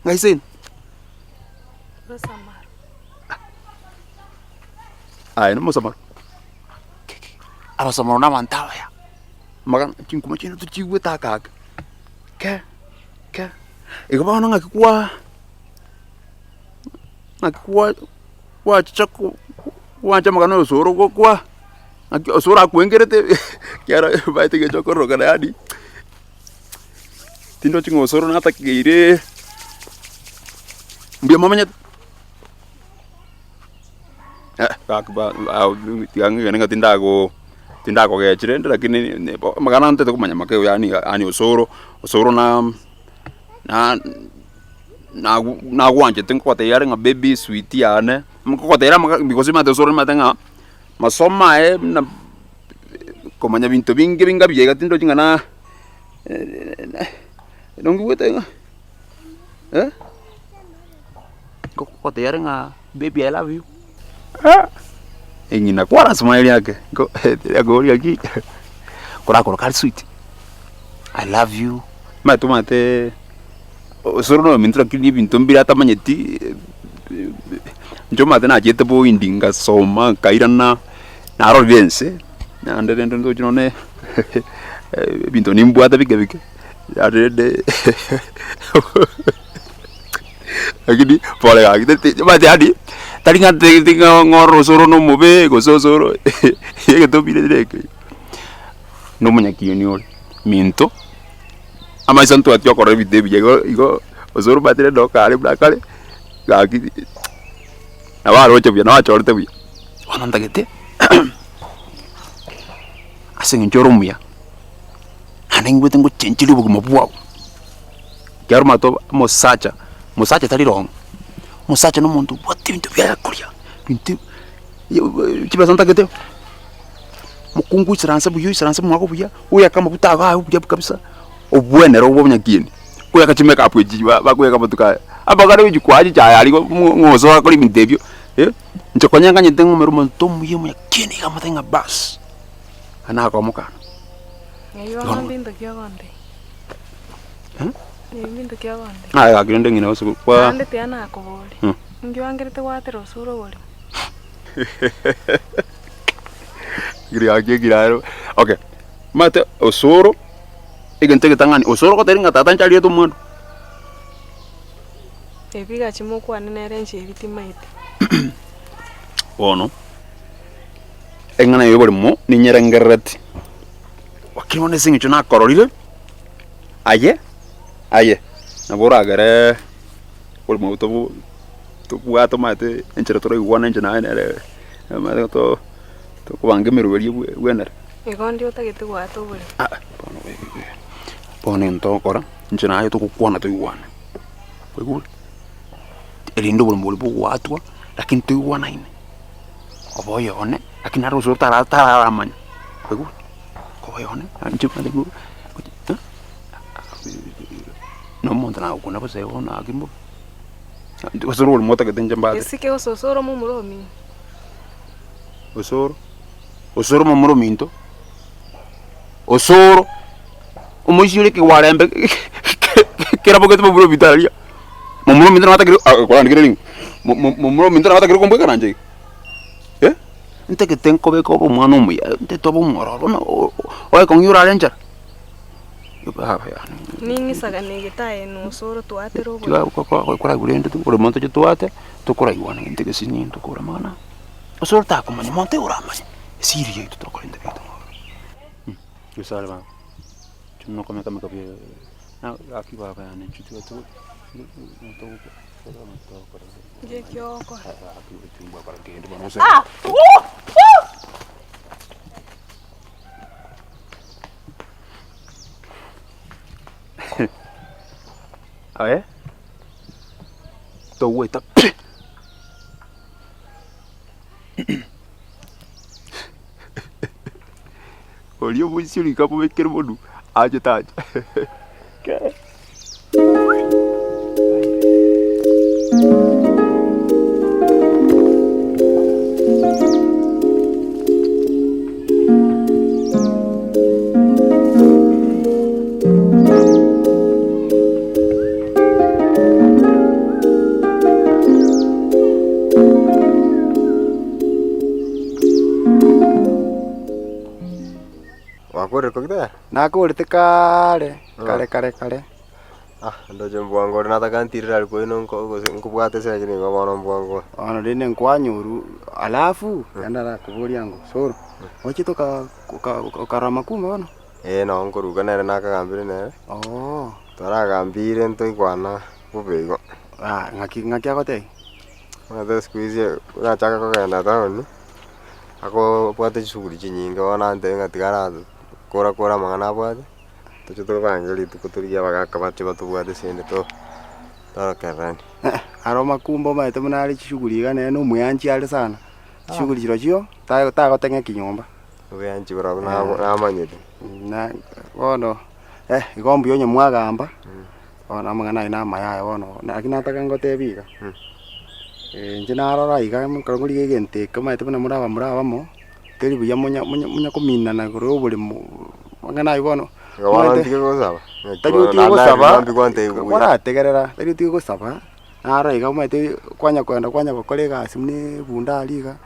Ng'ai seino? Bosamaro. Aye nomosamaro? Abasamaro na abanto abaya, magana chinkuma chiaino tochiigwete ake ake, ke ke. Igo bono ng'aki kwa ng'aki kwa gwachicha ko gwancha amang'ana ya osoro gokwa, ng'aki osoro akwengerete ekiagera omanyete egento okororokana yaani tindochi ng'a osoro natakeire mbuya momanyete. Gaki ba tiga ng'igene ng'a tindago tindakogechi rende lakini amang'ana ntagete komanya make yaani yaani osoro osoro na na nagu nagwanchete nkogotebia are ng'a baby sweet yane, nkogotebia amang'ana because omanyete osoro omanyete ng'a masomo aye buna komanya binto binge binga buya iga tindochi ng'a na nongigwete ng'a eh. Nkogotebia are ng'a baby I love you, ah! Eng'ina kwara smile ake, nko akoboria gaki korakoroka are sweet, I love you, omanyete omanyete osoro na ominto lakini ebinto mbire atamanyeti inche omanyete nachete boindi ngasoma nkairana, narorire ense, naende rende ndoche nonye ebinto nimbwate bike bike, rende. Lakini pole gaki tete omanyete yaani tari ng'a tari ng'a ng'orore osoro na omobe gose osoro egento mbirire eke, na omonyakieni ore minto, amaiso ntobwati okorora ebinto ebiya igo igo osoro omanyete rende okare buna kare, gaki nabo aroche buya nabo achorete buya. Bono ntagete ase eng'encho ore omuya, naende ngwete ngochencheria obogima bwao. Ekero omanyete omosacha, omosacha tari wrong, omosacha na omonto obwate ebinto biaye akoria, ebinto chibesa ntagete, mokungu oisaranse buya oisaranse mwago buya, oyake amafuta ago aye buya kabisa, obwenere obe omonyakieni, oyake chimake up echi ba bakoyaka amatuko aya, amagare gochia chichae aria igo ng'a osoe akore ebinto ebio eh, inche konya nganyete ng'a omere omonto omuya omonyakieni iga amotebi ng'a baas, nakomokana. Ng'ai bono mbinto ki ogontebia? Aye gaki rende ng'ina gose kwa Naende tiga nakoborie, inki oangerete gwatera osure oborimo? Gaki gaki ekiraro okay, omanyete osoro, egento egetang'ani, osoro ogotebia ng'a tata inche ariete omwando. Ebi gachia mokwane nere inche ebi timaeti. Bono, eng'ana ya oborimo ninyerengerereti, lakini bono ase eng'encho nakororire. Aye, aye, nabo oragere oborimo obo tobwate omanyete enchera toraigwane inche naye nere omanyete to tokobanga emeroberio bwenere. Igo onde otagete goata oborimo. Aa bono bono egento togokora, inche naye togokwana toigwane, kwaigure? Erinde oborimo boria bogoatwa, lakini toigwanaine, obe oyo one, lakini naro gose otara tararamanya, kwaigure? Obe oyo one, inche na omonto nagokuna bosa igo bono gaki mbobe, gose ore oborimo otagete inche mbate. Esike gose osoro omomura omino. Osoro, osoro omomura ominto, osoro, omoisia ore ekegwarembe kerabogete momura ominto aria, momura ominto nabo atakire korandikire ring'o, mo- mo- momura ominto nabo atakire kombwekana inche iga. Ntagete nkobeke obe omwana omuya, ntagete obe omwororo buna oekong'ia orare enchara. Ning'isagane egetae nosoro twatere oborimo. Koraigwe rende oborimo ntoche twate, tokoraigwana gento egesini ntokore amang'ana aya. Ase otakomanya monto igo oramanye, esiri yaito tokore ebinto biaito ng'ora. Nyasae baba, inche nokomeka meka buya gaki baba yane inche tiga to Ng'eki ogokora. Aye togoeta pi! Oria omoisia orika amobekere monwe ache tacha. Gwakorire kogitera? Nakorete kaare, kare kare kare. Ah, ndoche mbwango ore nataka ntirire aria kwino nko gose nkobwate ase lakini igo bono mbwango ore. Bono rende nkwanyorwa, alafu, naende arakoboria ng'o soro, ochete oka oka okarora amakumba bono? Ee noo nkoruga nere nakagambire nere, Ooh. twaragambire ntoigwana bobe igo. Ah, ng'aki ng'aki agotebia? Omanyete siku hizi nachaka kogenda town, akobwate chishughuli chinyinge bono antebia ng'a tiga ara kora kora amang'ana abwate, toche tobange rituko torigie abagaka bache batobwate esende to torokereranie. Eh, aro makumba omanyete buna are chishughuli iga nere na omweanchi are sana, chishughuli chirochio, ta tagoteng'eki nyomba. Obeanchi barobwo nabo namanyete. Na bono igo mbuya onye mwagamba, bono amang'ana ayio namaya aya bono, lakini nataka ngotebie iga, inche narora iga ekero nkorigia egento eke omanyete buna more abamura abamo, teri buya monya monya monya kominana igoro ya oboremo, amang'ana ayio bono, Igo bono omanyete ntige gosaba? Naki tari bono otige naende gosaba, mambia gwantebia buya. korategerera, tari otige gosaba, naro iga omanyete kwanya kogenda kwanya gokora egasi buna ebunda aria iga.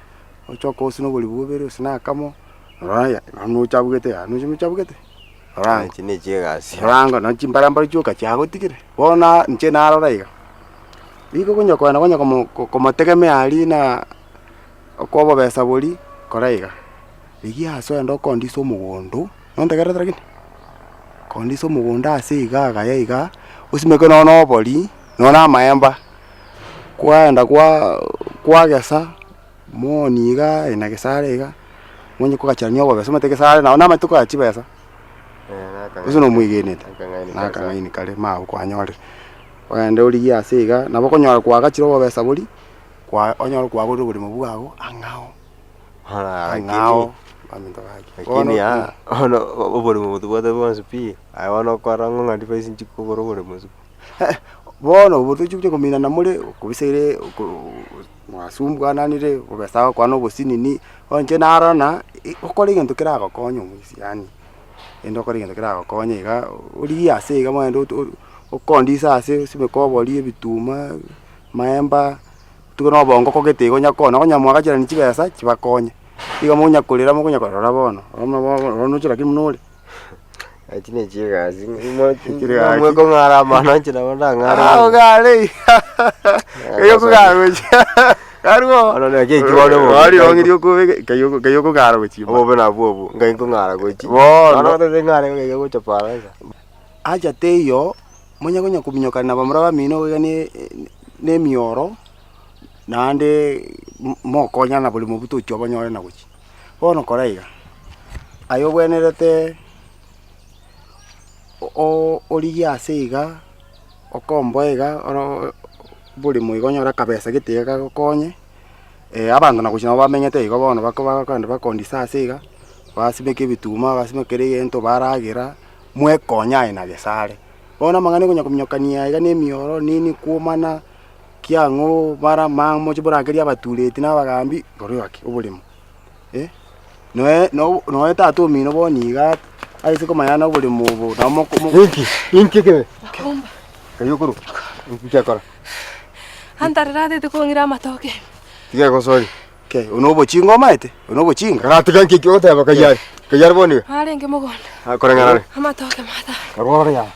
Ochoke osune oborimo bobere osune akamo, rora aye nonye ochabugete yaa noche mochabugete, rora ango, Echi ne chiegasi. rora ango nonye chimbarambaro chioka chiagotigire. Bono na inche narora iga, riiko konya kogenda konya komo komotegemea aria na okoa obobesa boria, kora iga, rigia ase ogende okondise omogondo, nontegererete lakini? Kondisa omogondo ase iga agaya igaa, osimeke nonye na obori, nonye na amaemba, kwaenda kwa kwagesa. Moni iga aye na gesare iga, monye kogachania obobesa omanyete gesare nabo namanyete koa chibesa, gose nomwegenete? Nakang'aini kare mabu kwanyorire. Ogende origie ase iga, nabo okonyora kwagachire obobesa boria, kwa onyore kwagorire oboremo bwago ang'ao, ang'ao baminto gaki. Bono Lakini aa, bono oboremo obo tobwate bwonsi pi, aye bono okorora ng'a ng'a advice nchi kogora oboremo isiko. Bono obo tochi gochia kominana more, okobiseire oko mwasumbwananire, obesa agokwana obosinini, bono inche narora na okore egento keragokonye omoisia yaani, rende okore egento keragokonye iga, origie ase iga mogende oto okondise ase osimeke obori, ebituma, amaemba, otige na obongo okogete iga onya koonia, onya mwagacherani chibesa chibakonye, igo monya korera mokonya korora rora bono, bono noche lakini buna ore. Echi ne chiegasi, Chire gaki. namwe kong'ara amano inche nabo ndang'are. Ah, ogare kaiyo kogara gochia karwo Bono naki eki bono obobe. Bari ong'iri okobeka kaiyo kaiyo kogara gochia Obobe nabwo obwo, ngai nkong'ara gochia. Bono. Bono otagete ng'are ng'ai gocha para nsa. Acha teiyo, monye konya kominyokana na bamura bamino iga ne na emioro, naende mokonyana bori mobuto ochia obonyore na gochia. Bono kora iga, aye obwenerete origie ase iga, okomboe iga oro oboremo iga onyore akabesa gete iga kagokonye, abanto na gochia nabo bamenyete igo bono bako bakogenda bakondisa ase iga, basimeka ebituma, basimeka kera egento baragera, mwekonye aye na gesare. Bono amang'ana okonya kominyokania iga na emioro nini kwomana, kiang'o mara ma moche morangerie abatureti na abagambi, igoro gaki oboremo eh. Noe no noe tata omino bono iga aise komanya na oboremo obo nabo moko mo Inki? Inki kebe? Makumba. Kai okorwa? Inki kiakora? Antarera atete kong'ira amatoke. Tiga egosori. Kei, oyo na obochinga omaete? Oyo na obochinga? Karatiga inki eki ogoteba kai are? Kai are bono iga? Arenge mogondo. Koreng'ana are. Amatoke matano. Karwa ore yaa.